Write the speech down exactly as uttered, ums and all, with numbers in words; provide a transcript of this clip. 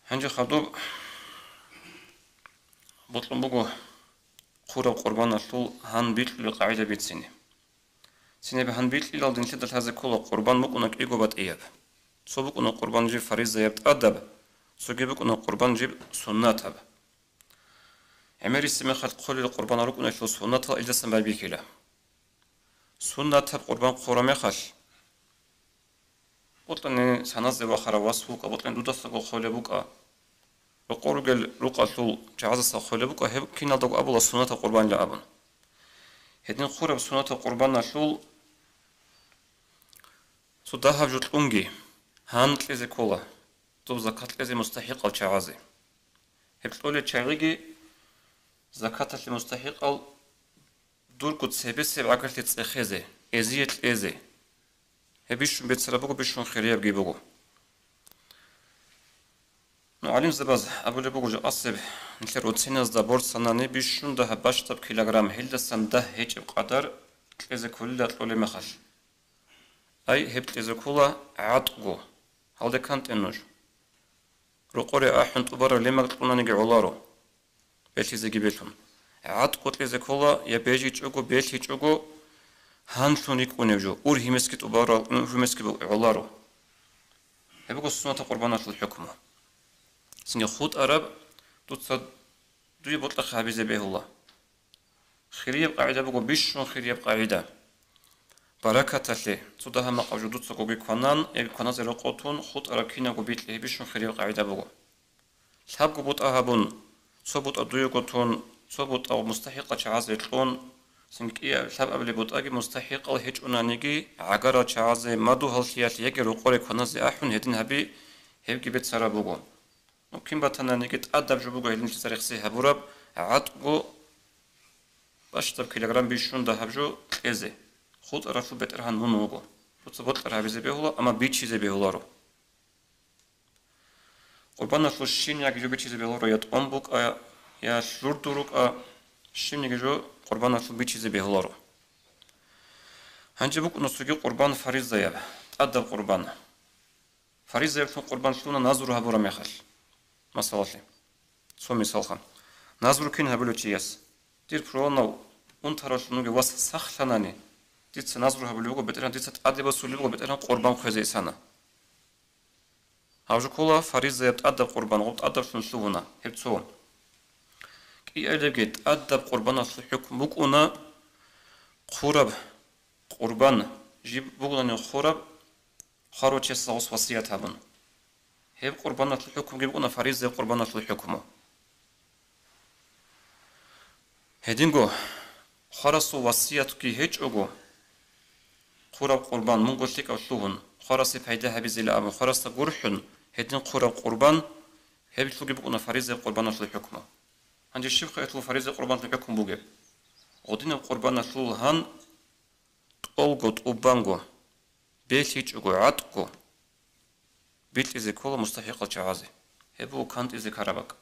Гьанже хадуб бокьун буго хъураб къурбаналъул гьан бикьулел къагӀида бицине. Цинаб гьан бикьилалде нилъеда лъазе ккола къурбан букӀуна кӀиго батӀияб. Цо букӀуна къурбан жиб фаризаяб тӀадаб, цоги букӀуна къурбан жиб суннатаб. ГӀемерисеб мехалъ хъулел къурбанал рукӀунелъул суннатал илдасан байбихьила. Суннатаб къурбан хъура мехалъ, бокьани саназе вахарав вас вукӀа, бокьани дудасаго хъулеб букӀа, рокъор ругел рукъалъул чагӀазаса хъулеб букӀа, гьеб киналдаго абула суннатаб къурбанила абун. Гьедин хъураб суннатаб къурбаналъул цо дагьаб жо кьунги, гьан кьезе ккола, доб закат кьезе мустахӀикъал чагӀазе. Гьеб кьолел чагӀиги закаталъе мустахӀикъал дурго цебесеб гӀагарлъи цӀехезе, эзие кьезе. Гьеб бищун бецараб буго, бищун хириябги буго. Ну, гӀалимзабаз абулеб буго, жакъасеб нилъер оценазда борцанани бищун дагьаб бащдаб килограмм, гьелдасан дагь гьечӀеб къадар кьезе кколила кьолеб мехалъ. Ай, гьеб кьезе ккола гӀатӀго. Гьалде кантӀе нуж. Рокъоре ахӀун тӀубараб лемаг кьунаниги гӀоларо. Белъизеги белъун. ГӀатӀго кьезе ккола, я бежичӀого, белъичӀого, гьанлъун рикӀкӀунеб жо, ургьимесги тӀубарал, ургьимесги гӀоларо. Гьеб буго суннатаб къурбаналъул хӀукму. Цинги хутӀараб, дуца дуе бокьахъе гьабизе бегьула. Хирияб къагӀида буго, бищун хирияб къагӀида. Баракаталъе, цо дагьаб-макъаб жо дуцагоги кванан, гьеб кваназе рокъов тун, хутӀараб кинабго бикьи, гьеб бищун хирияб къагӀида буго. Лъабго бутӀа гьабун, цо бутӀа дуего тун, цо бутӀа мустахӀикъал чагӀазе кьун, цинги кӀиаб лъабабилеб бутӀаги мустахӀикъал гьечӀонаниги, гӀагарал чагӀазе, мадугьаллъиялъе яги рокъоре кваназе ахӀун гьедин гьаби, гьебги бецараб буго. Ну, кин батананиги, тӀадаб жо буго гьелинлъица рехсей гьабураб, гӀатӀго бащдаб килограмм бищун дагьаб жо кьезе. ХутӀаралъул бетӀергьан мун вуго. Дуца бокьараб гьабизе бегьула, амма бичизе бегьуларо. Къурбаналъул щибниги жо бичизе бегьуларо, я тӀом букӀа, я лъурду рукӀа, щибниги жо къурбаналъул бичизе бегьуларо. Гьанже букӀуна цоги къурбан фаризаяб, тӀадаб къурбан. Фаризаяблъун къурбан лъуна назру гьабураб мехалъ. Масалалъе, цо мисалха. Назру кин гьабулев чияс: «Дир пуланав унтаралъун вугев вас сахлъанани, дица назру гьабулеб буго, БетӀергьан, дица тӀаде босулеб буго, БетӀергьан, къурбан хъвезе исана». Гьаб жо ккола фаризаяб тӀадаб къурбан, гъоб тӀадаблъун лъугьуна, гьеб цо. КӀиабилебги тӀадаб къурбаналъул хӀукму букӀуна хъураб къурбан, жиб бугони хъураб, хъварав чиясда гъос васият гьабун. Гьеб къурбаналъул хӀукмуги букӀуна фаризаяб къурбаналъул хӀукму. Гьединго, хъварасул васиятги гьечӀого, хъураб къурбан мунго лъикӀав лъугьун, хъварасе пайда гьабизила абун, хъварасда гурхӀун, гьедин хъураб къурбан, гьеб лъуги букӀуна фаризаяб къурбаналъул хӀукму. Гьанже щибха гьелъул фаризаяб къурбаналъул хӀукму бугеб? Гъодинаб къурбаналъул гьан тӀолго, тӀубанго, белъичӀого, гӀатӀго бикьизе ккола мустахӀикъал чагӀазе. Гьеб буго кантӀизе ккараб бакӀ.